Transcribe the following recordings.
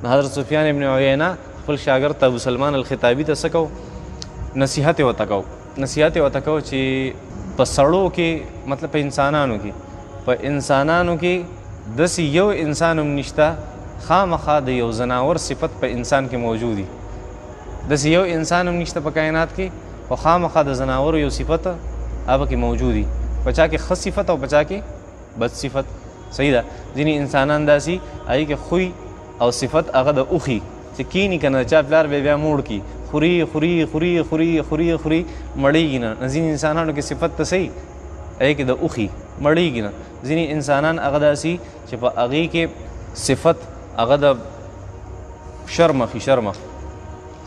نو حضرت سفیان ابن عیینه خپل شاګرد ته ابو سلمان الخطابي ته څه کو؟ نصیحت یې ورته کو، نصیحت یې ورته کو چې په سړو کې، مطلب په انسانانو کې، په انسانانو کې داسې یو انسان هم نشته خامخا د یو ځناور صفت په انسان کې موجود وي. داسې یو انسان هم نشته په کائنات کې خو خامخا د ځناورو یو صفت هغه پکې موجود وي. په چا کې ښه صفت او په چا کې بد صفت. صحیح ده. ځینې انسانان داسې هغې کې خوی او صفت هغه د اوښي چې کیني که نه چا پلار به یې بیا موړ کړي، خوري خوري خوري خوري خوري خوري مړېږي نه. ځینې انسانانو کې صفت ته صحیح هغې کې د اوښي مړېږي نه. ځینې انسانان هغه داسې چې په هغې کې صفت هغه د شرمخي، شرمخ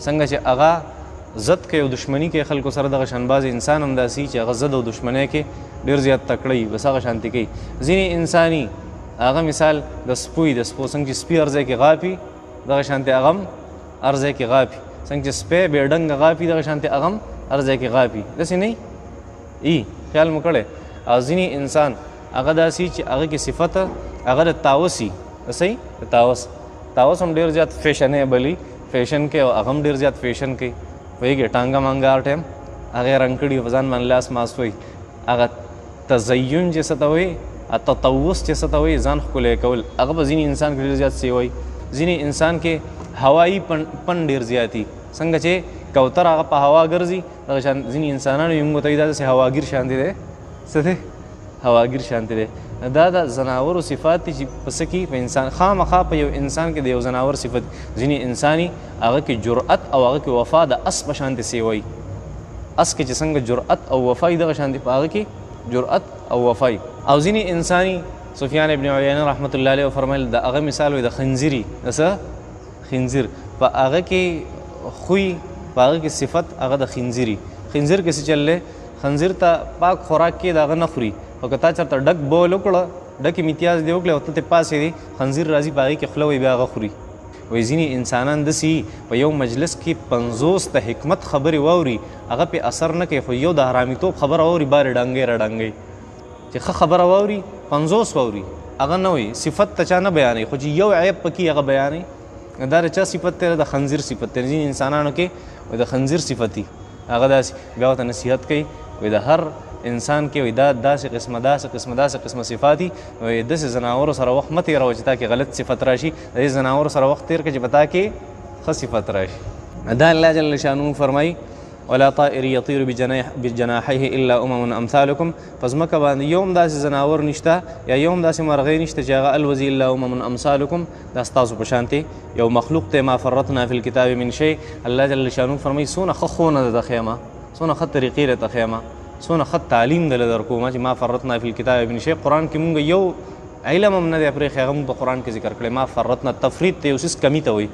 څنګه چې هغه ضد کوي او دښمني کوي خلکو سره، دغه شان بعضې انسان هم داسې چې هغه ضد او دښمنۍ کې ډېر زیات تکړه وي، بس هغه شانتې کوي. ځینې انساني هغه مثال د سپوی، د سپو څنګه چې سپي هر ځای کې غاپي دغه شانتې هغه هم هر ځای کې غاپي، څنګه چې سپی بې ډنګه غاپي دغه شانتې هغه هم هر ځای کې غاپي، داسې نه ای خیال مو کړی. او ځینې انسان هغه داسې چې هغه کې صفت هغه د طاووس وي، صحیح د طاووس، طاووس هم ډېر زیات فیشنیبل فیشن کوي او هغه هم ډېر زیات فیشن کوي، پوهېږې، ټانګه مانګه هر ټایم هغې رنګ کړي په ځان باندې لاس ماس وایي. هغه تزین چې څه ته وایي، تطوس چې څه ته وایي، ځان ښکلی کول، هغه په ځینې انسان کې ډېر زیات څه وایي. ځینې انسان کې هوایي پن ډېر زیات وي، څنګه چې کوتر هغه په هوا ګرځي دغه شان ځینې انسانانو یې موږ ته وایي دا داسې هواګیر شان دی، څه دی؟ هواګیر شان دی. دا د ځناورو صفات دي چې په څه کې په انسان خامخا په یو انسان کې د یو ځناور صفت. ځینې انساني هغه کې جرأت او هغه کې وفا د اس په شان دې سیوي، اس کې چې څنګه جرأت او وفا وي دغه شان دې په هغه کې جرأت او وفا وي. او ځینې انساني سفیان ابن عیینه رحمة الله علیه وفرمایل د هغه مثال وي د خنزیري، د څه؟ خنزیر. په هغه کې خوی، په هغه کې صفت هغه د خنزیري. خنزیر کې څه چل دی؟ خنزیر ته پاک خوراک کې د هغه نه خوري، خو که تا چېرته ډک بول وکړه، ډکې امتیاز دې وکړې او ته ترې پاڅېدې، خنزیر راځي په هغې کې خوله وایي بیا هغه خوري. وایي ځینې انسانان داسې په یو مجلس کې 50 د حکمت خبرې واوري، هغه پې اثر نه کوي، خو یو د حرامیتوب خبره واوري بارې ډنګۍ را ډنګۍ. چې ښه خبره واوري 50 واوري هغه نه وایي، صفت ته چا نه بیانوي، خو چې یو عیب پکې هغه بیانوي. دا د چا صفت دی؟ د خنزیر صفت دی. ځینې انسانانو کې د خنزیر صفت وي، هغه داسې بیا ورته نصیحت کوي، وایي د هر انسان کې وایي دا داسې قسمه داسې قسمه داسې قسمه صفات دي، وایي داسې ځناورو سره وخت مه تېروه چې تا کې غلط صفت راشي، د دې ځناورو سره وخت تېر کړه چې په تا کې ښه صفت راشي. دا الله جل شانه فرمایي ولا طائر يطير بجناحيه الا امم امثالكم. په ځمکه باندې یو هم داسې ځناور نشته یا یو هم داسې مرغۍ نشته چې هغه الوزي الا امم امثالكم، دا ستاسو په شانتې یو مخلوق دی. ما فرطنا في الكتاب من شيء. الله جل شانه فرمایي څونه ښه ښوونه ده ښیمه، څونه ښه طریقې درته ښیمه، څونه ښه تعلیم دله در کومه چې ما فرطنا فی الکتاب من شیء. قرآن کې مونږ یو علم هم نه دی پرېښی، هغه مونږ په قرآن کې ذکر کړی. ما فرطنا تفرید ته یو څیز کمی ته وایي،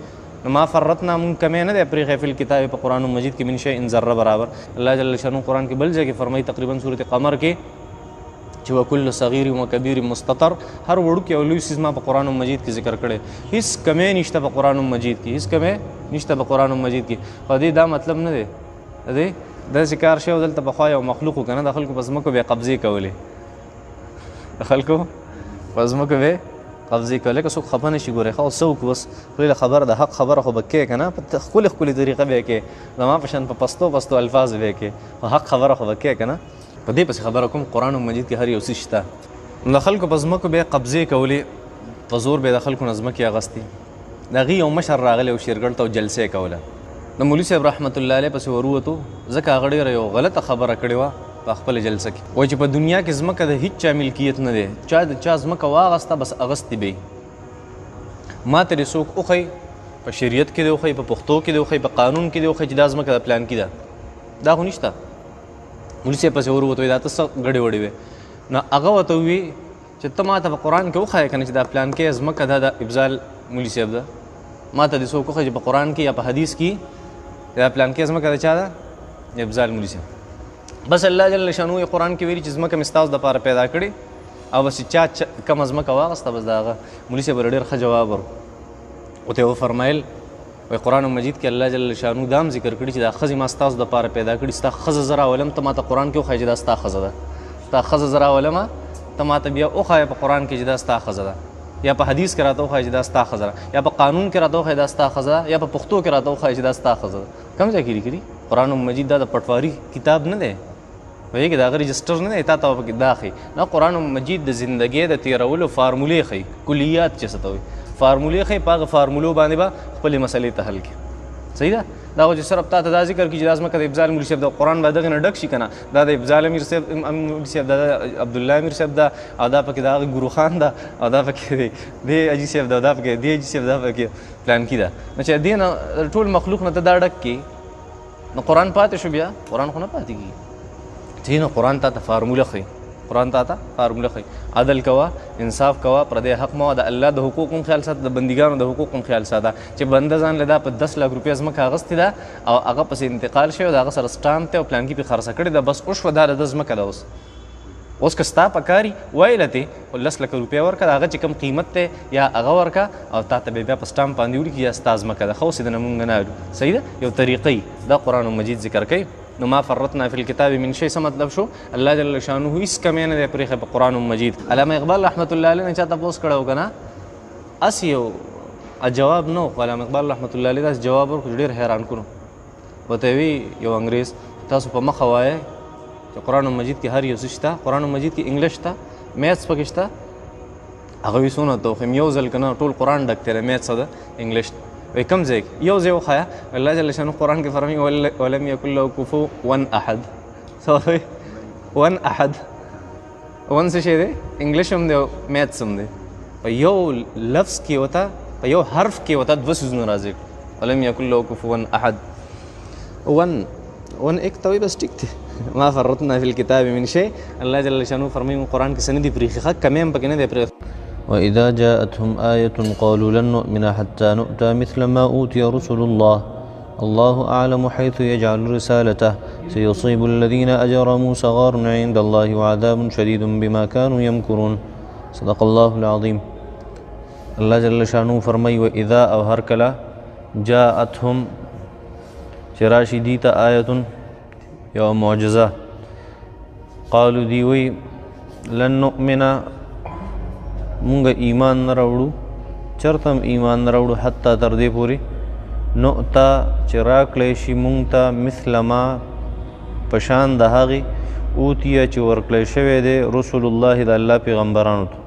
نو ما فرطنا مونږ کمی نه دی پرېښی فی الکتاب په قرآن مجید کې من شیء ذره برابر. الله جل شانه قرآن کې بل ځای کې فرمایي تقریبا سورة قمر کې چې وکل صغیر و کبیر مستطر، هر وړوکی او لوی څیز ما په قرآن مجید کې ذکر کړی، هیڅ کمی نشته په قرآن مجید کې، هیڅ کمی نشته په قرآن مجید کې. خو دې دا مطلب نه دی، دې داسې کار شوی دلته پخوا یو مخلوق و که نه، د خلکو په ځمکو به یې قبضې کولې، د خلکو په ځمکو به یې قبضې کولې. که څوک خفه نه شي ګورې ښه اوس څه وکړو، اوس خولې له خبره د حق خبره خو به کوې که نه، په ښکلې ښکلې طریقه به یې کوې، زما په شان په پستو پستو الفاظو به یې کوې، خو حق خبره خو به کوې که نه. په دې پسې خبره کوم، قرآن مجید کې هر یو څه شته. نو د خلکو په ځمکو به یې قبضې کولې، په زور به یې د خلکو نه ځمکې اخیستې. د هغې یو مشر راغلی و شیرګړ ته او جلسه یې کوله. د مولوي صاحب رحمت الله علیه پسې ورووتو، ځکه هغه ډېره یو غلطه خبره کړې وه په خپله جلسه کې. وایي چې په دنیا کې ځمکه د هیڅ چا ملکیت نه دی، چا د چا ځمکه واغسته بس اغستې به یې. ما ته دې څوک وښیي، په شریعت کې دې وښیي، په پښتو کې دې وښیي، په قانون کې دې وښیي چې دا ځمکه د پلان کې ده، دا خو نشته. مولوي صاحب پسې ورووتو، وایي دا ته څه ګډې وډې وې؟ نو هغه ورته وویل چې ته ما ته په قرآن کې وښایه که نه چې دا پلان کې ځمکه ده د افضال مولوي صاحب ده، ما ته دې څوک وښیي چې په قرآن کې یا په حدیث کې دا پلان کې ځمکه د چا ده؟ افضال مولوي صاحب. بس الله جل شانه یې قرآن کې ویلي چې ځمکه مې ستاسو دپاره پیدا کړې او بس چا کومه ځمکه واغسته بس د هغه. مولوي صاحب ورته ډېر ښه جواب ورکړ، ورته یې وفرمیل وایي قرآن مجید کې الله جل شانه دا هم ذکر کړي چې دا ښځې ما ستاسو دپاره پیدا کړي، ستا ښځه زه راولم ته ما ته قرآن کې وښایه چې دا ستا ښځه ده، ستا ښځه زه راولم ته ما ته بیا وښایه په قرآن کې چې دا ستا ښځه ده. یا په حدیث کې راته وښایه چې دا ستا ښځه ده، یا په قانون کې راته وښایه دا ستا ښځه ده، یا په پښتو کې راته وښایه چې دا ستا ښځه ده. کوم ځای کې لیکلي؟ قرآن مجید دا د پټواري کتاب نه دی، پوهېږې؟ د هغه رجسټر نه دی، تا ته به پکې دا ښیي. نه، قرآن مجید د زندګۍ د تېرولو فارمولې ښیي، کلیات چې څه ته وایي فارمولې ښیي، په هغه فارمولو باندې به خپلې مسلې ته حل کړي. صحیح ده؟ دا خو چې صرف تا ته دا ذکر کړي چې دا ځمکه د افضال مولوي صاحب ده، قرآن به دغې نه ډک شي که نه، دا د افضال امیر صاحب مولوي صاحب ده، دا عبدالله امیر صاحب ده، او دا پکې د هغه ګورو خان ده، او دا پکې دی حاجي صاحب ده، او دا پکې دی حاجي صاحب ده، پکې پلانکي ده. نو چې دې نه ټول مخلوق نه ته دا ډک کړي نو قرآن پاتې شو، بیا قرآن خو نه پاتې کېږي. چې نو قرآن تا ته فارموله ښیي، قرآن تا ته فارموله ښیي، عدل کوه، انصاف کوه، پردی حق مه وه، د الله د حقوق هم خیال ساته، د بندګانو د حقوق هم خیال ساته. چې بنده ځان له دا په 10 لاک روپۍ ځمکه اخیستې ده او هغه پسې انتقال شوی او د هغه سره سټامپ دی او پلانکي پرې خرڅه کړې ده، بس وشوه، دا د ده ځمکه ده. اوس که ستا په کار وي ویله تې، خو 10 لکه روپۍ ورکړه، د هغه چې کوم قیمت دی یا هغه ورکړه او تا ته به بیا په سټامپ باندې ولیکي یا ستا ځمکه ده، ښه اوس یې درنه مونږ نه اخلو. صحیح ده؟ یو طریقه یي دا قرآن مجید ذکر کوي. نو ما فرطنا فی الکتاب من شی څه مطلب شو؟ الله جل شانه هیڅ کمی نه دی پرېښی په قرآن مجید. علامه اقبال رحمت الله علیه نه چا تپوس کړی و که نه، هسې یو جواب نه و، خو علامه اقبال رحمت الله علیه داسې جواب ورکړو چې ډېر حیران کړو. ورته وی یو انګریز، تاسو په مخه وایئ چې قرآن مجید کې هر یو څه شته، قرآن مجید کې انګلیش شته، میتھس پکې شته. هغه وی څونه ته وښیم، یو ځل که نه ټول قرآن ډک دی له میتھس او د انګلیش. وی کوم ځای کې؟ یو ځای وښایه. الله جل شانه قرآن کې فرمایي ولم یکن له کفوا احد. څه وایي؟ ون احد. ون څه شی دی؟ انګلیش هم دی او میتھس هم دی. په یو لفظ کې ورته، په یو حرف کې ورته دوه څیزونه راځي. ولم یکن له کفوا احد. ون ایک ته وایي بس ټیک دی. ما فرطنا فی الکتاب من شی. الله جل شانه فرمایي موږ قرآن کې څه نه دي پرېښي، ښه کمی هم پکې نه دی پرېښی. وإذا جاءتهم آية قالوا لن نؤمن حتى نؤتى مثل ما أوتي رسل الله الله أعلم حيث يجعل رسالته سيصيب الذين أجرموا صغار عند الله وعذاب شديد بما كانوا يمكرون. صدق الله العظيم. الله جل شانه فرمای وإذا أو هر کله جاءتهم چې راشي دي ته آیة یو معجزه، قالوا دی وی لن نؤمن، مونږ ایمان نه راوړو، چرته هم ایمان نه راوړو، حتی تر دې پورې نؤتا چې راکړی شي مونږ ته مثل ما په شان د هغې اوتیه چې ورکړی شوی دی رسول الله د الله پیغمبرانو ته.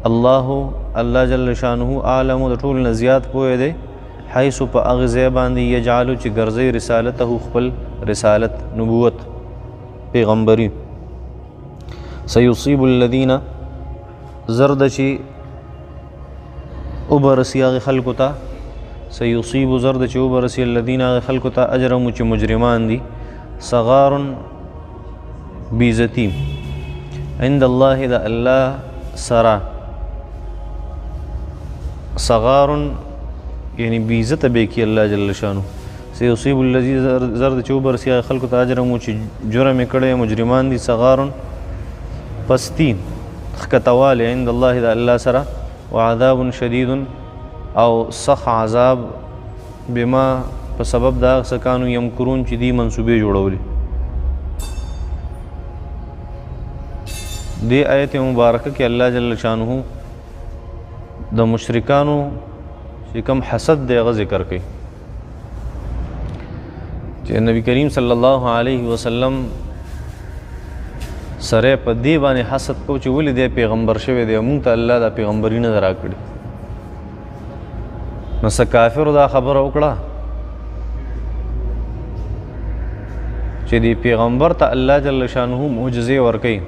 الله الله جل شانه اعلم د ټول نه زیات پوه دی، حیث په هغې ځای باندې یجعلو چې ګرځوي رسالته خپل رسالت نبوت پیغمبري. سیصیب الذین زر ده چې وبه رسي هغې خلکو ته، سیصیب زر ده چې وبه رسي الذین هغې خلکو ته اجرمو چې مجرمان دي، صغار بېعزتي عند الله د الله سره، صغار یعنی بېعزته به یې کړي الله جل شانه. سیصیب الذین زر ده چې وبه رسي هغې خلکو ته اجرمو چې جرم یې کړی مجرمان دي، صغار پستی ښکتوالی عند الله د الله سره، وعذاب شدید او سخت عذاب بما په سبب د هغه څه کانو یمکرون چې دوی منصوبې جوړولې. دې آیت مبارکه کې الله جل شانه د مشرکانو چې کوم حسد دی هغه ذکر کوي، چې نبی کریم صلی الله علیه وسلم سره په دې باندې حسد کو چې ولې دی پیغمبر شوی دی، مونږ ته الله دا پیغمبري نه ده راکړې. نو څه کافرو دا خبره وکړه چې دی پیغمبر ته الله جل شانه معجزې ورکوي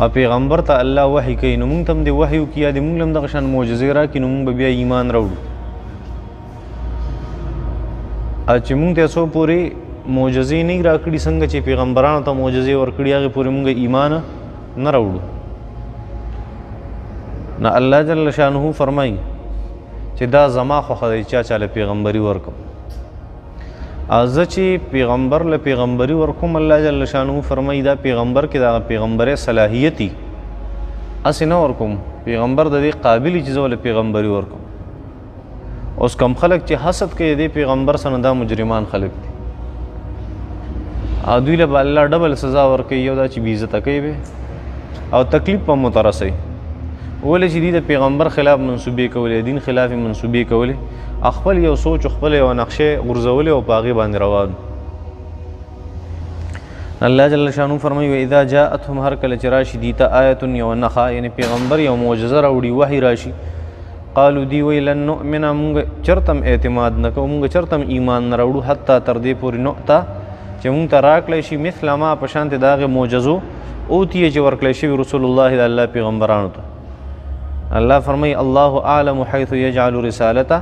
او پیغمبر ته الله وحی کوي، نو مونږ ته هم دې وحی وکړي یا دې مونږ له هم دغه شان معجزې راکړي، نو مونږ به بیا ایمان راوړو. او چې مونږ ته څو پورې معجزې نه راکړي څنګه چې پیغمبرانو ته معجزې ورکړي هغې پورې مونږ ایمان نه راوړو. نو الله جل شانه فرمایي چې دا زما خوښه دی چا چا له پیغمبري ورکړم، او زه چې پیغمبر له پیغمبري ورکوم الله جل شانه فرمایي دا پیغمبر کې دا پیغمبرۍ صلاحیت وي، هسې نه ورکوم، پیغمبر د دې قابل چې زه له پیغمبري ورکوم. اوس کم خلک چې حسد کوي دې پیغمبر سره دا مجرمان خلک دي، او دوی له به الله ډبل سزا ورکوي، یو دا چې بېعزته کوي به او تکلیف په مو ته رسوي. ولې چې دوی د پیغمبر خلاف منصوبې کولې، دین خلاف یې منصوبې کولې، خپل یو سوچ خپل یو نقشه غورځولې او په هغې باندې روان. الله جل شانه فرمایي واذا جاءتهم هر کله چې راشي دوی ته آیة یوه نښه، یعنې پیغمبر یو معجزه راوړي، وحي راشي، قالو دی وی لن نؤمن، مونږ چرته هم اعتماد نه کوو، مونږ چرته هم ایمان نه راوړو، حتی تر دې پورې نؤته چې مونږ ته راکړی شي مثل ما په شانتې د هغې معجزو اوتیه چې ورکړی شوي رسول الله د الله پیغمبرانو ته. الله فرمایي الله اعلم حیث یجعل رسالته،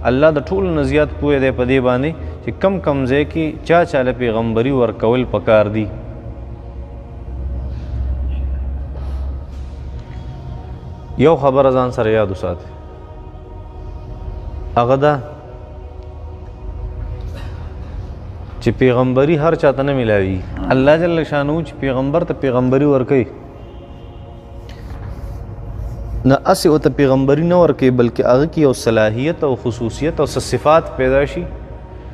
الله د ټولو نه زیات پوه دی په دې باندې چې کم کم ځای کې چا چا له پیغمبري ورکول پکار دي. یو خبره ځان سره یاد وساتئ، هغه دا چې پیغمبري هر چاته نه میلاوي. الله جل شانه چې پیغمبر ته پیغمبري ورکوي نه هسې ورته پیغمبري نه ورکوي، بلکې هغه کې یو صلاحیت او خصوصیت او څه صفات پیدا شي،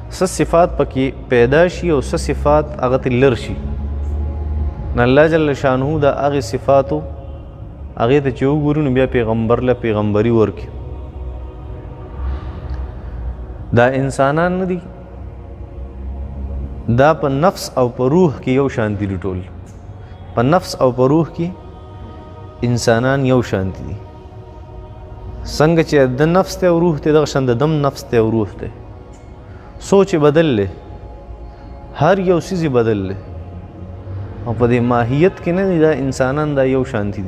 څه صفات پکې پیدا شي او څه صفات هغه ته لر شي. نه الله جل شانه د هغې صفاتو هغې ته چې وګورو نو بیا پیغمبر له پیغمبري ورکوي. دا انسانان نه دي، دا په نفس او په روح کې یو شان دي. ټول په نفس او په روح کې انسانان یو شان دي. څنګه چې د نفس ته او روح ته دغه شان د دم نفس ته او روح ته سوچ بدل لی، هر یو څیز بدل لی، او په دې ماهیت کې نه دي دا انسانان دا یو شان دي.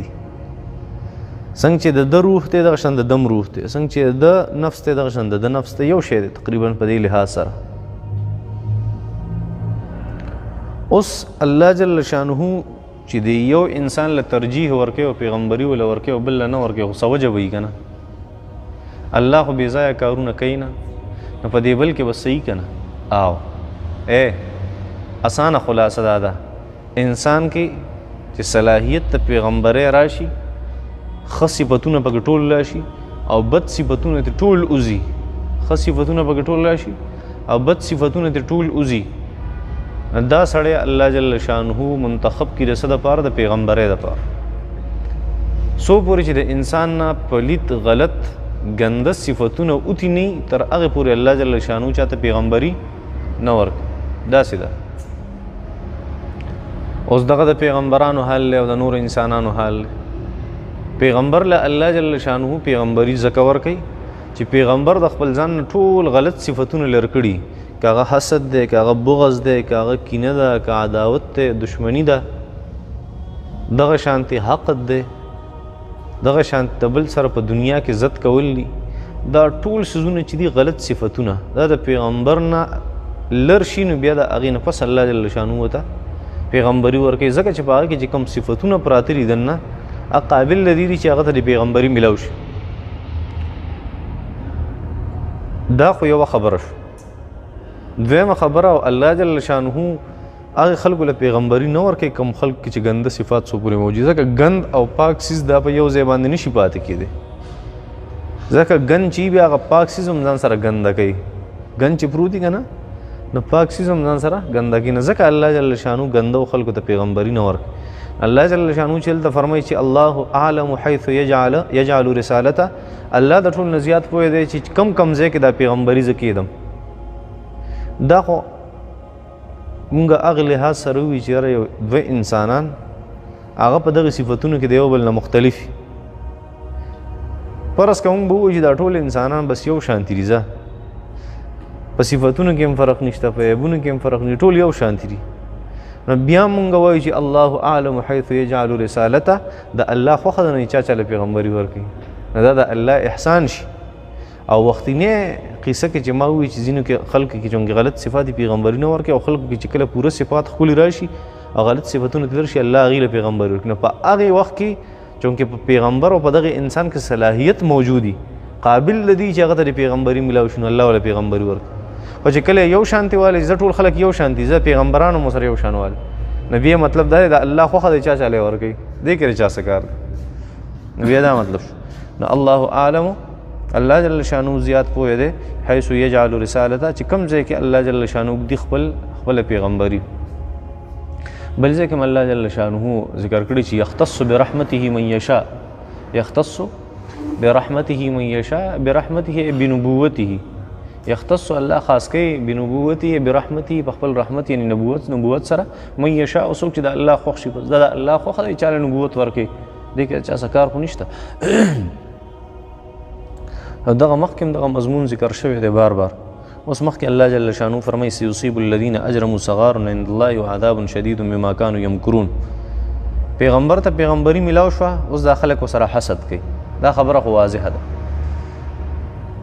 څنګه چې د ده روح ته دغه شان د دم روح ته، څنګه چې د نفس ته دغه شان د ده نفس ته یو شی دی تقریبا په دې لحاظ سره. اوس الله جل شانه چې د یو انسان له ترجیح ورکوي او پیغمبري وله ورکوي او بل له نه ورکوي، خو څه وجه به وي که نه؟ الله خو بې ځایه کارونه کوي نه، نو په دې بل کې به صحیح که نه؟ او ای اسانه خلاصه دا ده، انسان کې چې صلاحیت ته پیغمبرۍ راشي، ښه صفتونه پکې ټول راشي او بد صفتونه ترې ټول وځي، ښه صفتونه پکې ټول راشي او بد صفتونه ترې ټول وځي، دا سړی الله جل شانه منتخب کړي د څه دپاره؟ د پیغمبرۍ دپاره. څو پورې چې د انسان نه پلیت غلط ګنده صفتونه اوتي نه تر هغې پورې الله جل شانه چاته پیغمبري نه ورکوي. داسې ده. اوس دغه د پیغمبرانو حال دی او د نورو انسانانو حال دی. پیغمبر له الله جل شانه پیغمبري ځکه ورکوي چې پیغمبر د خپل ځان نه ټول غلط صفتونه لرې کړي، که هغه حسد دی، که هغه بغض دی، که هغه کینه ده، که عداوت دی، دشمني ده، دغه شانتې حقد دی، دغه شانتې د بل سره په دنیا کې ضد کول دي، دا ټول څیزونه چې دي غلط صفتونه دا د پیغمبر نه لر شي، نو بیا د هغې نه پس الله جل شانه ورته پیغمبري ورکوي، ځکه چې په هغه کې چې کوم صفتونه پراته دي دننه هغه قابل له دې دي چې هغه ته د پیغمبري میلاو شي. دا خو یوه خبره شو. دویمه خبره، او الله جل شانه هغې خلکو له پیغمبري نه ورکوي کوم خلک کې چې ګنده صفات څو پورې موجود، ځکه ګند او پاک څیز دا په یو ځای باندې نشي پاتې کېدی، ځکه ګند چې بیا هغه پاک څیز هم ځان سره ګنده کوي، ګند چې پروت وي که نه نو پاک څیز هم ځان سره ګنده کوي، نو ځکه الله جل شانه ګنده خلکو ته پیغمبري نه ورکوي. الله جل شانه چې دلته فرمایي چې الله اعلم حیث یجعل رسالته، الله د ټول نه زیات پوه دی چې کم کم ځای کې دا پیغمبري زه کېدم. دا خو مونږ هغه لحاظ سره ووایو چې یاره یو دوه انسانان هغه په دغه صفتونو کې د یو بل نه مختلف وي. فرض که مونږ به ووایو چې دا ټول انسانان بس یو شانتي دي، ځه په صفتونو کې هم فرق نشته، په عیبونو کې هم فرق نشته، ټول یو شانتي دي، نو بیا مونږ وایو چې الله اعلم حیث یجعل رسالته، د الله خوښه ده نه چا چا له پیغمبري ورکوي، نو دا د الله احسان شي. او وختینی قصه کې چې ما ووایي چې ځینو کې خلکو کې چونکې غلط صفات پیغمبري نه ورکوي، او خلکو کې چې کله پوره صفات ښکلي راشي او غلط صفتونه ترې راشي الله هغې له پیغمبري ورکوي، نو په هغې وخت کې چونکې په پیغمبر او په دغه انسان کې صلاحیت موجود وي، قابل له دي چې هغه ته د پیغمبري میلاو شي، نو الله ورله پیغمبري ورکوي. خو چې کله یو شانتي والي، زه ټول خلک یو شانتي، زه پیغمبرانو مو سره یو شان والي، نو بیا مطلب دا دی د الله خوښه دی چا چا له ورکوي، دې کې چا څه کار دی، نو بیا دا مطلب شو. نو الله اعلم، الله جل شانه زیات پوه دی حیث یجعل رسالته، چې کوم ځای کې الله جل شانه ږدي خپل پیغمبري. بل ځای کې هم الله جل شانه ذکر کړی چې یختص برحمته من یشاء، یختص برحمته من یشاء، برحمته بنبوته، یختص الله خاص کوي بنبوته برحمته په خپل رحمت، یعنی نبوت سره، من یشاء څوک چې د الله خوښ شي، بس دا د الله خوښه دی چا له نبوت ورکوي، دې کې چا څه کار خو نشته. او دغه مخکې هم دغه مضمون ذکر شوی دی بار بار. اوس مخکې الله جل شانه فرمایي سیصیب الذین اجرموا صغار عند الله وعذاب شدید بما كانوا یمکرون. پیغمبر ته پیغمبري میلاو شوه، اوس دا خلک ورسره حسد کوي، دا خبره خو واضحه ده.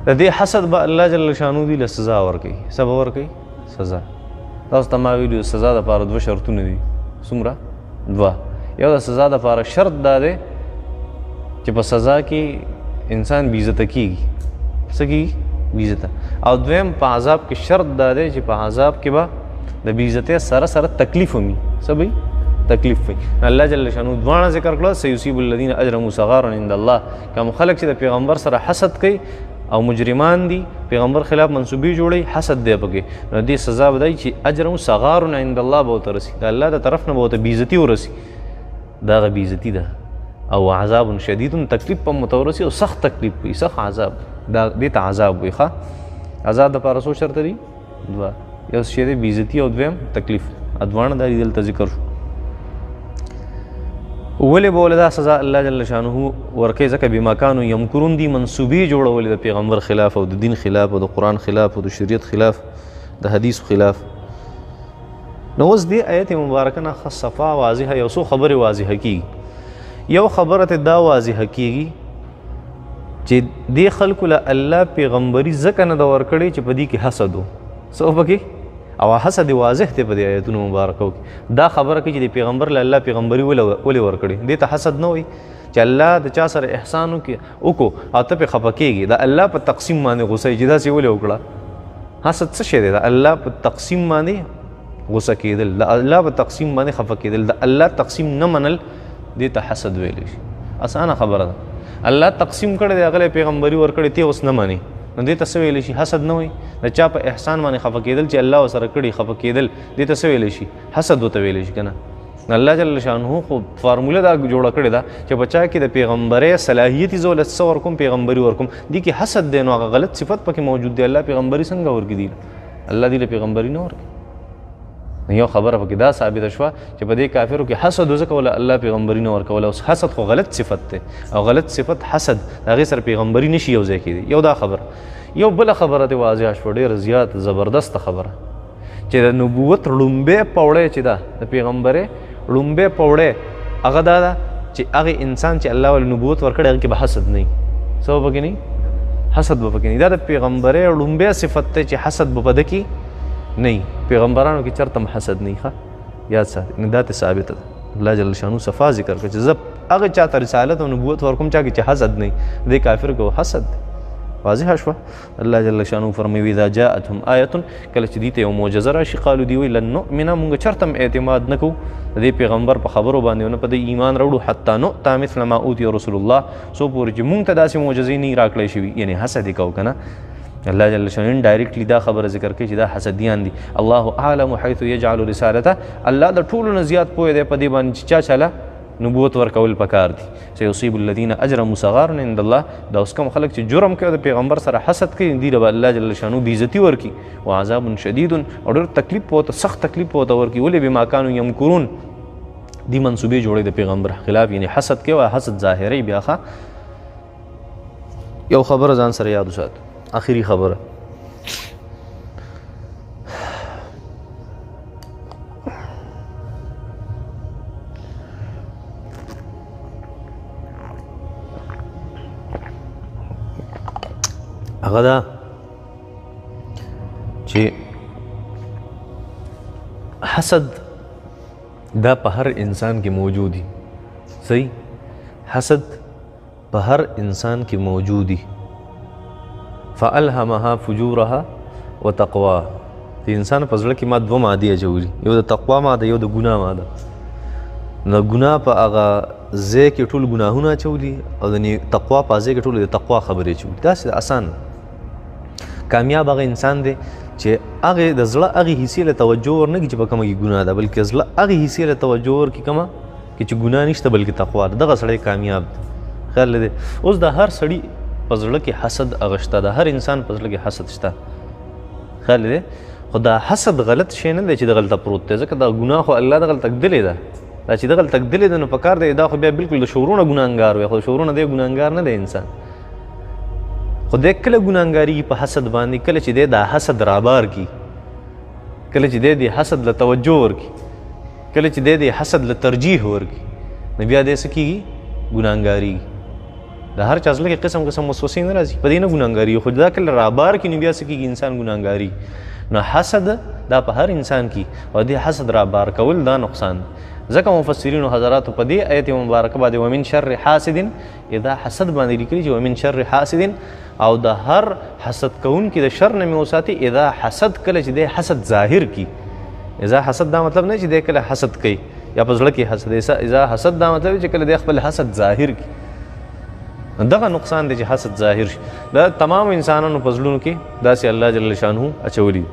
د دې حسد به الله جل شانه دوی له سزا ورکوي. څه به ورکوي؟ سزا. تاسو ته ما ویلي سزا دپاره دوه شرطونه دي. څومره؟ دوه. یو د سزا دپاره شرط دا دی چې په سزا کې انسان بېعزته کېږي. څه کېږي؟ بېعزته. او دویم په عذاب کې شرط دا دی چې په عذاب کې به د بېعزتۍ سره سره تکلیف هم وي. څه به وي؟ تکلیف وي. الله جل شانه دواړه ذکر کړل، سیصیب الذین اجرموا صغارا عند الله. کوم خلک چې د پیغمبر سره حسد کوي او مجرمان دي، پیغمبر خلاف منسوبې جوړوي، حسد دی پکې، نو دې سزا به دی چې اجرموا صغار عند الله به ورته رسي، د الله د طرف نه به ورته بېعزتي ورسي، دا هغه بېعزتي ده. او عذاب شدید، تکلیف په ورته ورسي او سخت تکلیف وي، سخت عذاب، دا دې ته عذاب وي. ښه، عذاب دپاره څو شرطه دي؟ دوه. یو شی دی بېعزتي او دویم تکلیف، دواړه دا دي دلته ذکر شو. ولې به ولې دا سزا الله جل شانه ورکوي؟ ځکه بما کانو یمکرون دي منسوبې جوړولې د پیغمبر خلاف او د دین خلاف او د قرآن خلاف او د شریعت خلاف، د حدیث خلاف. نو اوس دې آیت مبارکه نه ښه صفا واضحه یو څو خبرې واضحه کېږي. یو خبره ته دا واضحه کېږي چې دې خلکو له الله پیغمبري ځکه نه ده ورکړې چې په دې کې حسد و. څه و پکې؟ او حسد واضح دی په دې آیتونو مبارکو کې. دا خبره کوي چې د پیغمبر له الله پیغمبري ولې ورکړې، دې ته حسد نه وایي چې الله د چا سره احسان وکړو او ته پرې خفه کېږي، د الله په تقسیم باندې غوسه یې چې داسې ولې وکړه. حسد څه شی دی؟ د الله په تقسیم باندې غوسه کېدل، د الله په تقسیم باندې خفه کېدل، د الله تقسیم نه منل، دې ته حسد ویلی شي. اسانه خبره ده. الله تقسیم کړی دی، هغه له پیغمبري ورکړې، ته اوس نه منې، نو دې ته څه ویلی شي؟ حسد نه وایي. د چا په احسان باندې خفه کېدل چې الله ورسره کړي، خفه کېدل، دې ته څه ویلی شي؟ حسد ورته ویلی شي که نه؟ الله جل شانه خو فارموله دا جوړه کړې ده چې په چا کې د پیغمبرۍ صلاحیت یې زه له څه ورکوم، پیغمبري ورکوم، دې کې حسد دی، نو هغه غلط صفت پکې موجود دی. الله پیغمبري څنګه ورکړي دی؟ الله دې له پیغمبري نه ورکړي. یو خبره پکې دا ثابته شوه چې په دې کافرو کې حسد و، ځکه وله الله پیغمبري نه ورکوله. اوس حسد خو غلط صفت دی او غلط صفت حسد د هغې سره پیغمبري نشي یو ځای کېدی. یو دا خبره. یو بله خبره دې واضح شوه، ډېره زیاته زبردسته خبره، چې د نبوت ړومبی پوړی چې ده، د پیغمبرۍ ړومبی پوړی هغه دا ده چې هغه انسان چې الله ول نبوت ورکړی هغه کې به حسد نه وي. څه به پکې نه وي؟ حسد به پکې نه وي. دا د پیغمبرۍ ړومبی صفت دی چې حسد به په ده کې نه وي. پیغمبرانو کې چېرته هم حسد نه وي. ښه یاد ساتئ، نو دا ته ثابته ده. الله جل شانه صفا ذکر کړه چې زه هغه چا ته رسالت او نبوت ورکوم چا کې چې حسد نه وي. دې کافر کې حسد دی. واضحه شوه. الله جل شانه فرمایي اذا جاءتهم آیة، کله چې دوی ته یو معجزه راشي، قالو دوی وایي لن نؤمن، مونږ چېرته هم اعتماد نه کوو د دې پیغمبر په خبرو باندې او نه په دې ایمان راوړو، حتی نؤتی مثل ما اوتی رسول الله، څو پورې چې مونږ ته داسې معجزې نه راکړی شوي. یعنې حسد یې کوو که نه. الله جل شانه انډایرکټلی دا خبره ذکر کوي چې دا حسدیان دي. الله اعلم حيث يجعل رسالته، الله د ټولو نه زیات پوه دی په دې باندې چې چا چاله نبوت ورکول پکار دي. سيصيب الذين اجرموا صغار عند الله، دا اوس کوم خلک چې جرم کوي د پیغمبر سره حسد کوي، دوی له به الله جل شانه بېعزتي ورکړي، وعذاب شدید، او ډېر تکلیف په ورته، سخت تکلیف په ورته ورکړي. ولې؟ بما کانوا یمکرون، دي منسوبې جوړوي د پیغمبر خلاف، یعنې حسد کوي او حسد ظاهروي. بیا ښه یو خبره ځان سره یاد وساتو، آخري خبره. هغه دا چې حسد دا په هر انسان کې موجود دی. صحیح، حسد په هر انسان کې موجود دی. فألهمها فجورها وتقواها، د انسان په زړه کې ما دوه مادې اچولي، یو د تقوا ماده، یو د ګناه ماده. د ګناه په هغه ځای کې ټول ګناهونه اچولي او د تقوا په ځای کې ټول د تقوا خبرې اچولي. داسې اسان کامیاب هغه انسان دی چې هغې د زړه هغې حصې له توجه ورنه کړي چې په کومه کې ګناه ده، بلکې زړه هغې حصې له توجه ورکړي کومه کې چې ګناه نشته بلکې تقوا ده. دغه سړی کامیاب دی. خیال دی اوس د هر سړي په زړه کې حسد هغه شته، د هر انسان په زړه کې حسد شته. خیال دی خو دا حسد غلط شی نه دی چې دغلته پروت دی، ځکه دا ګناه خو الله دغلته ږدلې ده. دا چې دغلته ږدلې ده نو پکار دی دا خو بیا بالکل د شعورونه ګناهګار وي، خو د شعورونه دی ګناهګار نه دی انسان. خو دی کله ګناهګارېږي په حسد باندې، کله چې دی دا حسد رابار کړي، کله چې دی د حسد له توجه ورکړي، کله چې دی د حسد له ترجیح ورکړي، نو بیا دی څه کېږي؟ ګناهګارېږي. د هر چا زړه کې قسم قسم وسوسې نه راځي، په دې نه ګناهګارېږي، خو دا کله رابار کړي نو بیا څه کېږي؟ انسان ګناهګارېږي. نو حسد دا په هر انسان کې او دې حسد رابار کول دا نقصان دی. ځکه مفسرینو حضراتو په دې آیت مبارکه باندې ومن شر حاسد اذا حسد باندې لیکلي چې ومن شر حاسد، او د هر حسد کوونکي د شر نه مې وساتي اذا حسد، کله چې دی حسد ظاهر کړي. اذا حسد دا مطلب نه چې دی کله حسد کوي یا په زړه کې حسد، اذا حسد دا مطلب چې کله دی خپل حسد ظاهر کړي. دغه نقصان دی چې حسد ظاهر شي. دا تمام انسانانو په زړونو کې داسې الله جل شانه اچولي.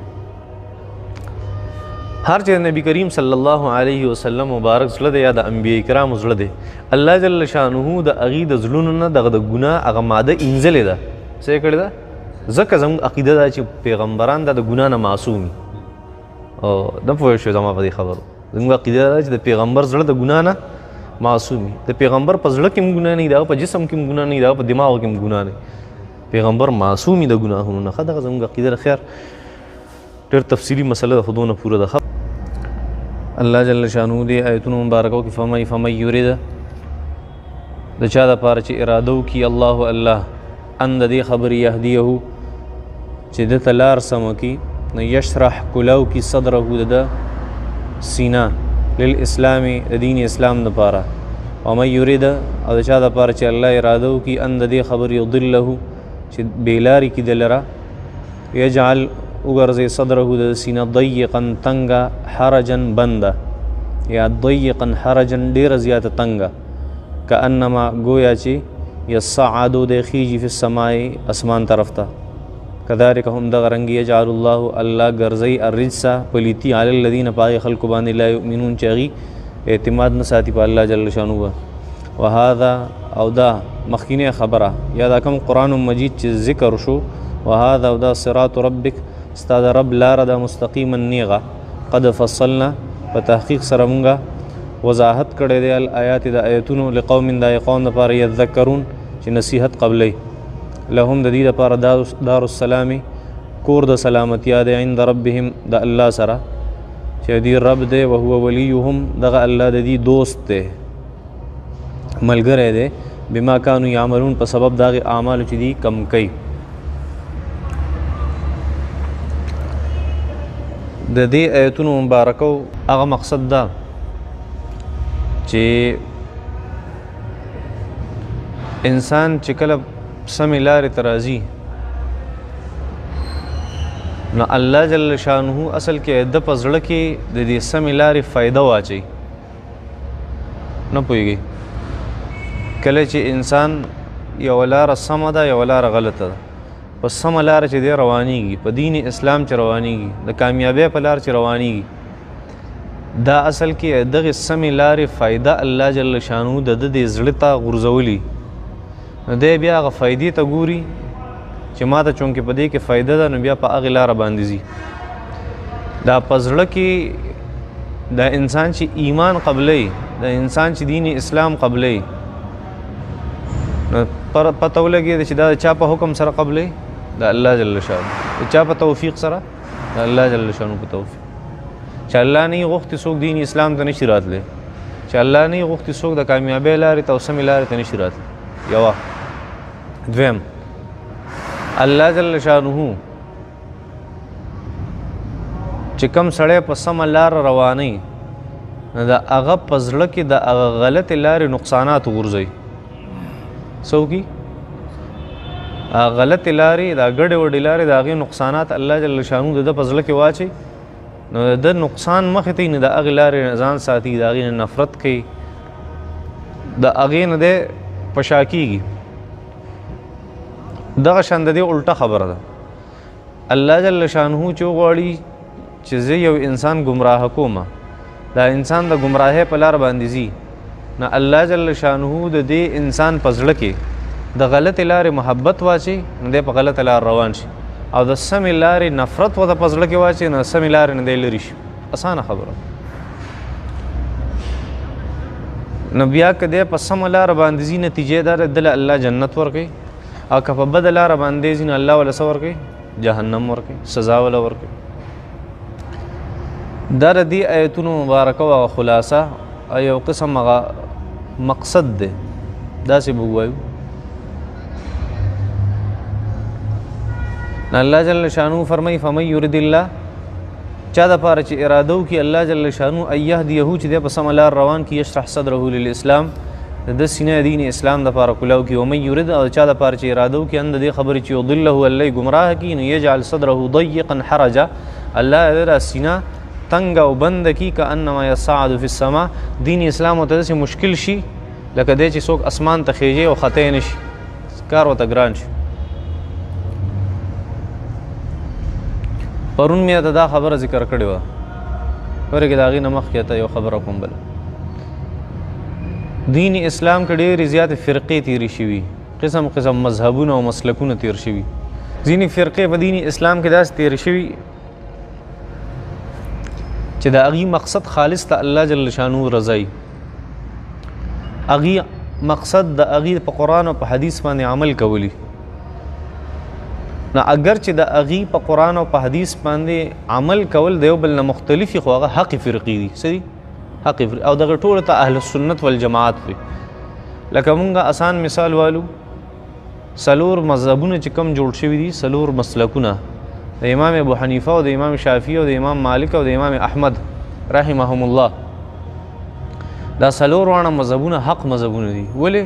هر چې نبی کریم صلی الله علیه وسلم مبارک زړه دی یا د انبیاء کرامو زړه دی، الله جل شانه د هغې د زړونو نه دغه د ګناه هغه ماده اینځلې ده. څه یې کړې ده؟ ځکه زموږ عقیده ده چې پیغمبران دا د ګناه نه معصوم وي. او نه پوه شوې زما په دې خبرو. زموږ عقیده ده چې د پیغمبر زړه د ګناه نه معصوم وي. د پیغمبر په زړه کې هم ګناه نه وي، د هغه په جسم کې هم ګناه نه وي، د هغه په دماغ کې هم ګناه نه وي. پیغمبر معصوم وي د ګناهونو نه. ښه دغه زموږ عقیده ده. خیر ډېر تفصیلي مسله ده خو دونه پوره ده. الله جل شانه دې آیتونو مبارکو کې فرمایي فمن یرید، د چا دپاره چې اراده وکړي الله الله ان د دې خبرې یهدیه چې ده ته لار سمه کړي، نو یشرح کلاو کړي صدره د ده سینه للاسلام د دین اسلام دپاره. ومن یرید، او د چا دپاره چې الله اراده وکړي ان د دې خبرې یضله چې بې لارې کړي ده لره، یجعل وګرځي صدره د سینه ضیقا تنګه حرجا بنده، یا ضیقا حرجا ډېره زیاته تنګه، کأنما ګویا چې یصعدو دی خیږي فی السماء اسمان طرف ته. کذلک هم دغه رنګ یجعل الله الله ګرځي الرجس پلیتی علی الذین په هغې خلکو باندې لا یؤمنون چې هغوی اعتماد نه ساتي په الله جل شانه. وهذا او دا مخکینی خبره یا دا کوم قرآن مجید چې ذکر شو، وهذا او دا صراط ربک ستا د رب لاره ده مستقیما نیغه، قد فصلنا په تحقیق سره مونږه وضاحت کړی دی الآیات د آیتونو لقوم د قوم دپاره یذکرون چې نصیحت قبلوي. لهم د دې دپاره دار السلام کور د سلامتیا دی عند ربهم د الله سره چې دی رب دی، وهو ولیهم دغه الله د دې دوست دی ملګری دی، بما کانو یعملون په سبب د هغې اعمالو چې دی کم کوي. د دې آیتونو مبارکو هغه مقصد دا چې انسان چې کله سمې لارې ته راځي نو الله جل شانه اصل کې د په زړه کې د دې سمې لارې فایده واچوي. نه پوهېږي کله چې انسان یوه لاره سمه ده یوه لاره غلطه ده، په سمه لاره چې دی روانېږي، په دین اسلام چې روانېږي، د کامیابۍ په لار چې روانېږي، دا اصل کې دغې سمې لارې فایده الله جل شانه د ده دې زړه ته غورځولي. نو دی بیا هغه فایدې ته ګوري چې ما ته چونکې په دې کې فایده ده نو بیا په هغې لاره باندې ځي. دا په زړه کې د انسان چې ایمان قبلوي، د انسان چې دین اسلام قبلوي، نو پته ولګېده چې دا د چا په حکم سره قبلوي؟ د الله جل شانه. د چا په توفیق سره؟ د الله جل شانه په توفیق. چې الله نه یې غوښتي څوک دین اسلام ته نشي راتلی، چې الله نه یې غوښتي څوک د کامیابۍ لارې ته او سمې لارې ته نشي راتلی. یوه. دویم، الله جل شانه چې کوم سړی په سمه لاره روانوي نو د هغه په زړه کې د هغه غلطې لارې نقصانات وغورځوي. څه وکړي؟ هغه غلطې لارې، دا ګډې وډې لارې، د هغې نقصانات الله جل شانه د ده په زړه کې واچوي. نو د ده نقصان مخې ته نه د هغې لارې نه ځان ساتي، د هغې نه نفرت کوي، د هغې نه دی په شا کېږي. دغه شان د دې الټه خبره ده. الله جل شانه چې وغواړي چې زه یو انسان ګمراه کوم، دا انسان د ګمراهۍ په لار باندې ځي، نو الله جل شانه د دې انسان په زړه کې د غلطې لارې محبت واچي، نو دی په غلطه لار روان شي، او د سمې لارې نفرت ورته په زړه کې واچي، نو سمې لارې نه دی لرې شي. اسانه خبره. نو بیا که دی په سمه لاره باندې ځي، نتیجه دا ده دله الله جنت ورکوي، او که په بده لاره باندې ځي، نو الله وله څه ورکوي؟ جهنم ورکوي، سزا وله ورکوي. دا د دې آیتونو مبارکه هغه خلاصه او یو قسم هغه مقصد دی، داسې به ووایو. الله جل شانه فرمایي فمن یرد الله، چا د پاره چې اراده وکړي الله جل شانه ان یهدیه، چې دی په سمه لار روان کړي، یشرح صدره للاسلام، د ده سینه دین اسلام د پاره کلاو کړي. ومن یرد، او چا د پاره چې اراده وکړي ان د دې خبرې چې یضله، الله یې ګمراه کړي، نو یجعل صدره ضیقا حرجا، الله یې دا سینه تنګه او بنده کړي، کأنما یصعد فی السما، دین اسلام ورته داسې مشکل شي لکه دی چې څوک اسمان ته خیژي او خطی نه شي، کار ورته ګران شي. پرون مې ته دا خبره ذکر کړې وه، ورکه د هغې نه مخکې ته یو خبره کوم بله. دین اسلام کې ډېرې زیاتې فرقې تېرې شوي، قسم قسم مذهبونه او مسلکونه تېر شوي. ځینې فرقې په دین اسلام کې داسې تېرې شوي چې د هغې مقصد خالص ته الله جل شانه رضایي، هغې مقصد د هغې په قرآن او په حدیث باندې عمل کولی. نو اگر چې د هغې په قرآن او په حدیث باندې عمل کول د یو بل نه مختلفي، خو هغه حق فرقې دي. څه دي؟ حق فرقې. او دغه ټولو ته اهل سنت والجماعت وي. لکه مونږ اسان مثال والو، څلور مذهبونه چې کوم جوړ شوي دي، څلور مسلکونه، د امام ابو حنیفه او د امام شافعي او د امام مالک او د امام احمد رحمهم الله، دا څلور واړه مذهبونه حق مذهبونه دي. ولې؟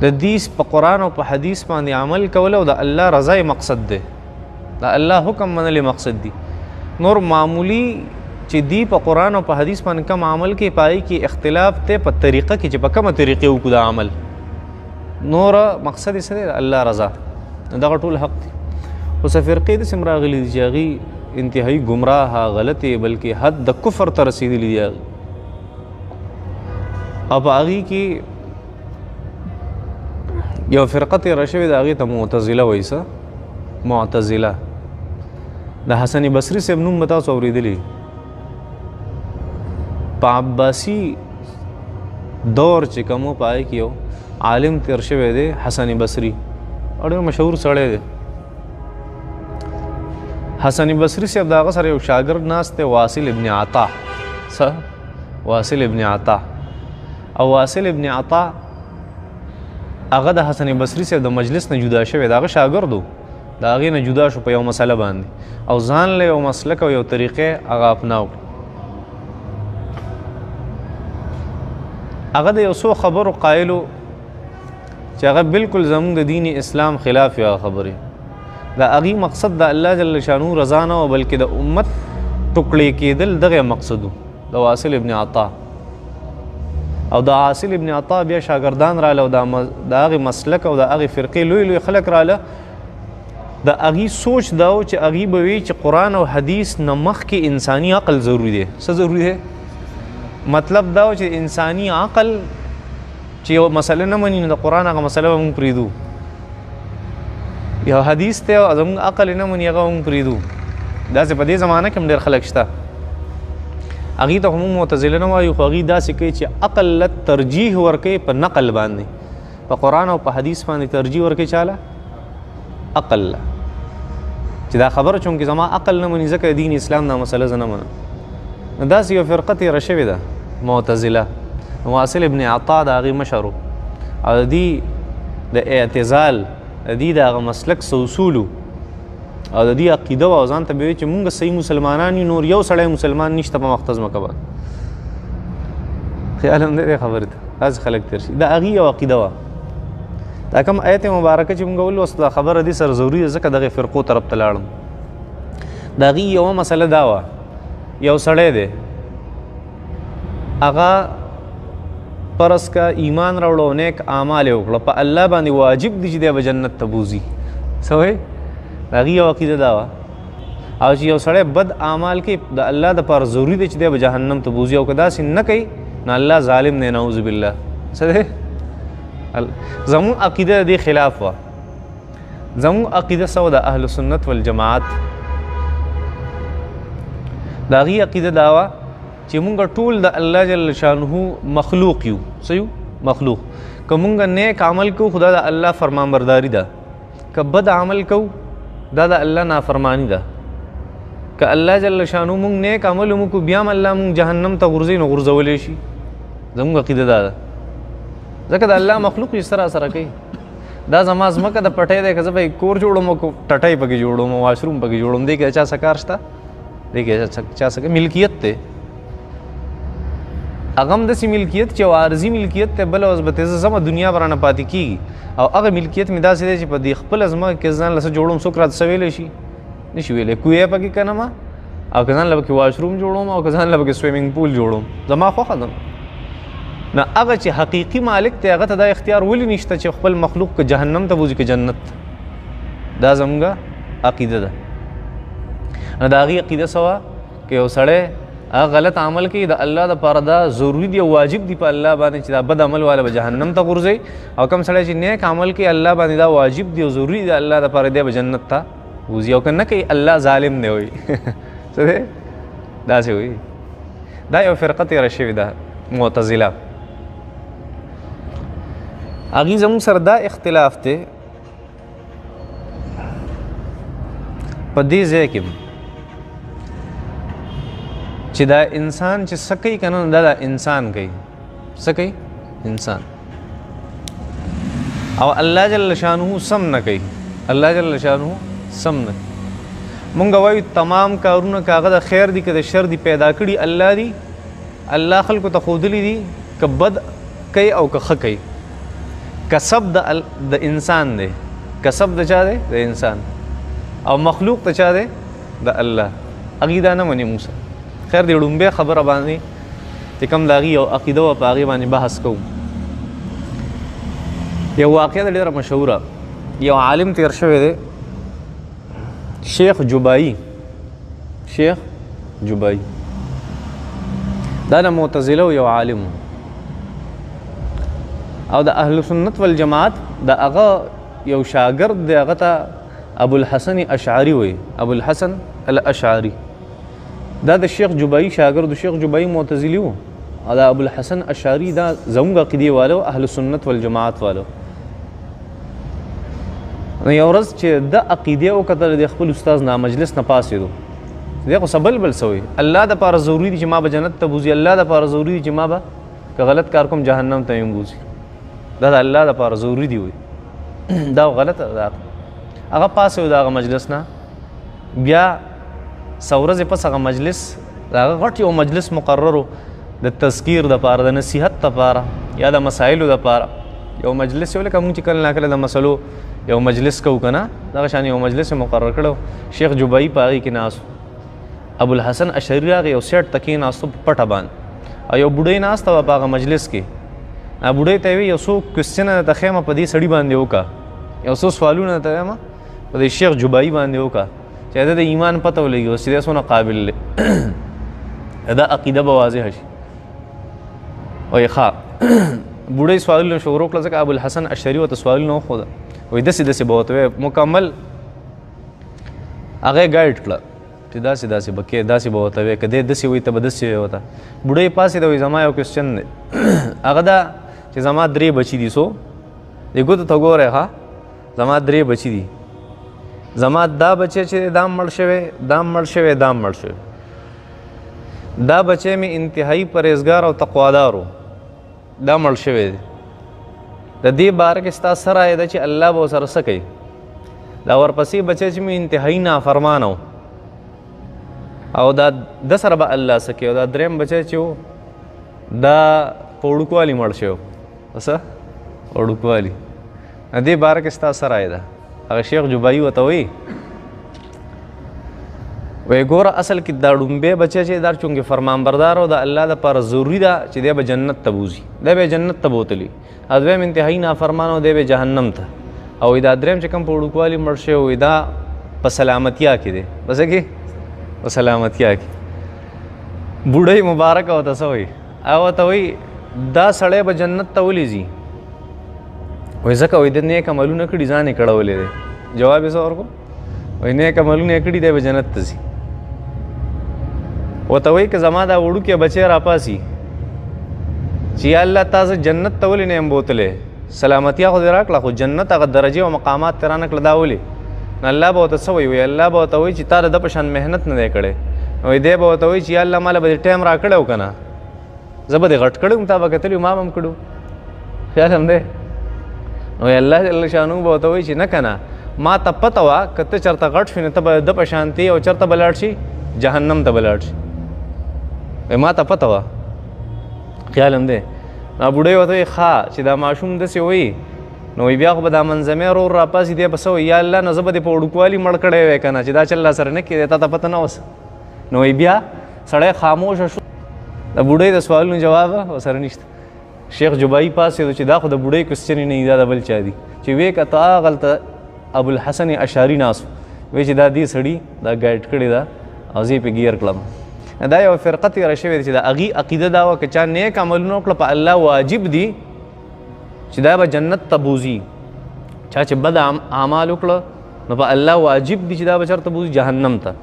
د دې په قرآن او په حدیث باندې عمل کول او د الله رضا مقصد دی، د الله حکم منل مقصد دی. نور معمولی چې دی په قرآن او په حدیث باندې کوم عمل کې پای کې اختلاف ته په طریقه کې چې په کومه طریقې وکړو دا عمل، نور مقصد یې څه دی؟ الله رضا. دغه ټول حق دی. خو څه فرقې داسې هم راغلي دي چې هغې انتهایي ګمراه، غلطې، بلکې حد د کفر ته رسېدلي دي هغې. او په هغې کې یو فرقه تېره شوې ده، هغې ته معتزله وایي. څه؟ معتزله. د حسن بصري صاحب نوم به تاسو اورېدلی. په عباسي دور چې کوم و، په هغې کې یو عالم تېر شوی دی، حسن بصري، او ډېر مشهور سړی دی. حسن بصري صاحب د هغه سره یو شاګرد ناست دی، واصل ابن عطا. څه؟ واصل ابن عطا. او واصل ابن عطا هغه د حسن بصري صاحب د مجلس نه جدا شوی، د هغه شاګرد و، د هغې نه جدا شو په یو مسله باندې، او ځان له یو مسلک او یو طریقې هغه اپناو. هغه د یو څو خبرو قایل و چې هغه بالکل زموږ د دین اسلام خلاف یې هغه خبرې. د هغې مقصد د الله جل شانه رضا نه وه، بلکې د امت ټوکړې کېدل دغه مقصد و د واصل ابن عطا. او د عاصل ابن عطا بیا شاګردان راله، او د هغې مسلک او د هغې فرقې لوی لوی خلک راله. د هغې سوچ دا و چې هغې به وي چې قرآن او حدیث نه مخکې انساني عقل ضروري دی. څه ضروري دی؟ مطلب دا و چې انساني عقل چې یو مسله نه مني، نو د قرآن هغه مسله به موږ پرېږدو، یو حدیث دی او زموږ عقل نه مني، هغه به موږ پرېږدو. داسې په دې زمانه کې هم ډېر خلک شته. هغې ته خو موږ معتزله نه وایو، خو هغې داسې کوي چې عقل له ترجیح ورکوي په نقل باندې، په قرآن او په حدیث باندې ترجیح ورکوي چاله؟ عقل له. چې دا خبره چونکې زما عقل نه مني، ځکه دین اسلام دا مسله زه نه منم. نو داسې یو فرقه تېره شوې ده، معتزله. واصل ابن عطا د هغې مشر و، او د دې د اعتزال، د دې د هغه مسلک څه اصول و، او د دې عقیده وه، او ځان ته به وایي چې موږ صحیح مسلمانان یو، نور یو سړی مسلمان نشته په مخته ځمکه باندې. خیال هم دی دې خبرې ته، داسې خلک تېر شي. د هغې یو عقیده وه. دا کوم آیت مبارکه چې موږ ولوسته، دا خبره دې سره ضروري ده، ځکه دغې فرقو طرف ته لاړم. د هغې یوه مسله دا وه، یو سړی دی، هغه فرض که ایمان راوړو، نیک اعمال یې وکړه، په الله باندې واجب دي چې دی به جنت ته بوځي. څه وایي؟ د هغې یو عقیده دا وه. او چې یو سړی بد اعمال کوي، د الله دپاره ضروري دی چې دی به جهنم ته بوځي، او که داسې نه کوي نو الله ظالم دی، نعوذ بالله. څه دی؟ زموږ عقیده د دې خلاف وه. زموږ عقیده څه وه؟ د اهل سنت والجماعت د هغې عقیده دا وه چې موږ ټول د الله جل شانه مخلوق یو. څه یو؟ مخلوق. که موږ نیک عمل کوو خو دا د الله فرمانبرداري ده، که بد عمل کوو دا د الله نافرمانی ده. که الله جل شانه موږ نیک عمل وکړو بیا هم الله موږ جهنم ته غورځوي نو غورځولی شي. زموږ عقیده دا ده، ځکه د الله مخلوق یې سره سره کوي. دا زما ځمکه د پټی دی، که زه به یې کور جوړوم او که ټټۍ پکې جوړوم او واشروم پکې جوړوم، دې کې د چا څه کار شته؟ دې کې چا څه ملکیت دی. هغه هم داسې ملکیت چې یو عارضي ملکیت دی، بله ورځ به ترې زه ځمه دنیا به رانه پاتې کېږي. او هغه ملکیت مې داسې دی چې په دې خپله ځمکه کې ځان له څه جوړوم، څوک راته څه ویلی شي؟ نشي ویلی. کوی پکې که نه ما، او که ځان له پکې واشروم جوړوم او که ځان له پکې swimming pool جوړوم، زما خوښه ده. نه هغه چې حقیقي مالک دی هغه ته دا اختیار ولې نشته چې خپل مخلوق که جهنم ته بوځي که جنت ته؟ دا زموږ عقیده ده. نو د هغې عقیده څه وه؟ که یو سړی هغه غلط عمل کوي د الله دپاره دا ضروري دی او واجب دی په الله باندې چې دا بد عمل والا به جهنم ته غورځوي، او کوم سړی چې نیک عمل کوي الله باندې دا واجب دی او ضروري دی الله دپاره دی به جنت ته بوځي، او که نه کوي الله ظالم دی وایي. څه دی؟ داسې وایي. دا یو فرقه تېره شوې ده، معتزله. هغوی زموږ سره دا اختلاف دی په دې ځای کې چې دا انسان چې څه کوي که نه، دا دا انسان کوي. څه کوي؟ انسان. او الله جل شانه سم نه کوي. الله جل شانه سم نه کوي. مونږ وایو تمام کارونه که هغه د خیر دي که د شر دي پیدا کړي الله دي، الله خلکو ته ښودلي دي که بد کوي او که ښه کوي. کسب د انسان دی. کسب د چا دی؟ د انسان. او مخلوق ته چا دی؟ د الله. هغوی دا نه مني. موسی خیر دی ړومبی خبره باندې چې کوم د هغوی یو عقیده وه په هغې باندې بحث کوو. یو واقعه ده ډېره مشهوره، یو عالم تېر شوی دی، شیخ جبایی. شیخ جبایی دا د معتزله یو عالم او د اهل سنت والجماعت د هغه یو شاګرد دی، هغه ته ابو الحسن اشعری وایي. ابو الحسن الاشعری دا د شیخ جبایی شاګرد. شیخ جبایی معتزلی و او دا ابو الحسن اشعری دا زموږ عقیدې والو، اهل سنت والجماعت والو. نو یو ورځ چې د عقیدې وکتل د خپل استاد نه مجلس نه پاڅېدو، دی خو څه بل بل څه وایي، الله دپاره ضروري دي چې ما به جنت ته بوځي، الله دپاره ضروري دي چې ما به که غلط کار کوم جهنم ته یې بوځي، دا د الله دپاره ضروري دي وایي. دا غلطه ده. هغه پاڅېدو د هغه مجلس نه، بیا څه ورځې پس هغه مجلس، هغه غټ یو مجلس مقرر و د تذکیر دپاره، د نصیحت دپاره یا د مسایلو دپاره یو مجلس یو، لکه موږ چې کله ناکله د مسلو یو مجلس کوو که نه، دغه شان یو مجلس یې مقرر کړی. شیخ جبایی په هغې کې ناست و. ابو الحسن اشعري راغی یو سیټ ته کېناستو په پټه باندې، او یو بوډۍ ناسته وه په هغه مجلس کې. هغه بوډۍ ته یې ویل یو څو کوېسچنه درته ښیمه په دې سړي باندې وکړه، یو څو سوالونه درته وایم په دې شیخ جبایی باندې وکړه چې د ایمان پته ولګي اوس چې دی څونه قابل دی، دا عقیده به واضحه شي. وایي ښه. بوډۍ سوالونه شروع کړه، ځکه ابو الحسن اشعري ورته سوالونه وښوده. وایي داسې داسې به ورته وایي، مکمل هغه یې ګایډ کړه چې داسې داسې به کې، داسې به ورته وایي، که دی داسې وایي ته به داسې وایې ورته. بوډۍ پاڅېده وایي زما یو کوېسچن دی، هغه دا چې زما درې بچي دي، څو دې ګوتو ته ګورئ، ښه زما درې بچي دي، زما دا بچی چې دا مړ شوی، دا مړ شوی، دا مړ شوی، دا بچی مې انتهایی پرهېزګار او تقوادار و، دا مړ شوی دی، د دې باره کې ستا څه رایه ده چې الله به ورسره څه کوي؟ دا ورپسې بچی چې مې انتهایی نافرمانه و او دا د سره به الله څه کوي، او دا دریم بچی چې و دا په وړوکوالي مړ شوی و، څه وړوکوالي، د دې باره کې ستا څه رایه ده؟ هغه شیخ جبایی ورته وایي، وایي ګوره اصل کې دا ړومبی بچی چې دا چونکې فرمانبردار او د الله دپاره ضروري ده چې دی به جنت ته بوځي، دی به جنت ته بوتلي، او دویم انتهایی نافرمان او دی به جهنم ته، او دا دریم چې کوم په وړوکوالي مړ شوی وایي دا په سلامتیا کې دی، په څه کې؟ په سلامتیا کې. بوډۍ مبارکه ورته څه وایي؟ هغه ورته وایي دا سړی به جنت ته ولې ځي؟ وایي ځکه وایي ده نیک عملونه کړي، ځان یې کړولی دی. جواب یې څه ورکړو؟ وایي نیک عملونه یې کړي، دی به جنت ته ځي. ورته وایي که زما دا وړوکی بچی راپاسي چې یا الله تا زه جنت ته ولې نه یم بوتلی، سلامتیا خو دې راکړه خو جنت هغه درجې او مقامات دې رانه کړه، دا ولې؟ نو الله به ورته څه وایي؟ وایي الله به ورته وایي چې تا د ده په شان محنت نه دی کړی. وایي دی به ورته وایي چې یا الله ماله به دې ټایم راکړی و که نه، زه به دې غټ کړی وم، تا به کتلی ما به هم کړو، خیال هم دی. نو الله جل شانه به ورته وایي چې نه که نه، ما ته پته وه که ته چېرته غټ شوې نو ته به د ده په شانتې او چېرته به لاړ شي، جهنم ته به لاړ شي. وایي ما ته پته وه، خیال هم دی. نو بوډۍ ورته وایي ښه چې دا ماشوم داسې وایي نو وایي بیا خو به دا منځمی ورور راپاڅي، دی به څه وایي؟ یا الله نو زه به دې په وړوکوالي مړ کړی وی که نه، چې دا چل را سره نه کېدی، تا ته پته نه اوس. نو وایي بیا سړی خاموشه شو، د بوډۍ د سوالونو جواب ورسره نشته. شیخ جبایي پاڅېدو چې دا خو د بوډۍ کوسچنې نه دي، دا د بل چا دي. چې ویې کته هغلته ابوالحسن اشعري ناست و، وایي چې دا دې سړي دا ګایډ کړې ده او زه یې پې ګیر کړم. دا یوه فرقه تېره شوې ده چې د هغې عقیده دا وه که چا نیک عملونه وکړه په الله واجب دي چې دا به جنت ته بوځي، چا چې بد اعمال وکړه نو په الله واجب دي چې دا به چېرته بوځي؟ جهنم ته.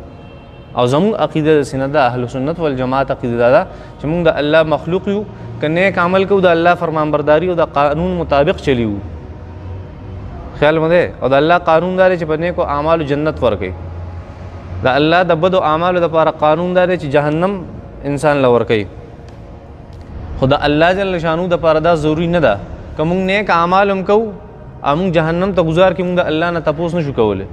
او زموږ عقیده داسې نه ده، اهل سنت والجماعت عقیده دا ده چې موږ د الله مخلوق یو، که نیک عمل کوو د الله فرمانبرداري او د قانون مطابق چلیو، خیال مو دی. او د الله قانون دا دی چې په نیکو اعمالو جنت ورکوي، د الله د بدو اعمالو دپاره قانون دا دی چې جهنم انسان له ورکوي. خو د الله جل شانو دپاره دا ضروري نه ده که موږ نیک اعمال هم کوو او موږ جهنم ته ګزار کړي، موږ د الله نه تپوس نه شو کولی.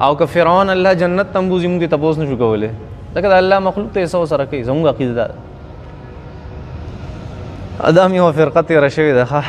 او که فرعون الله جنت ته هم بوځي موږ دې تپوس نه شو کولی، ځکه د الله مخلوق ته یې څه ورسره کوي. زموږ عقیده دا ده. دا هم یوه فرقه تېره شوې ده. ښه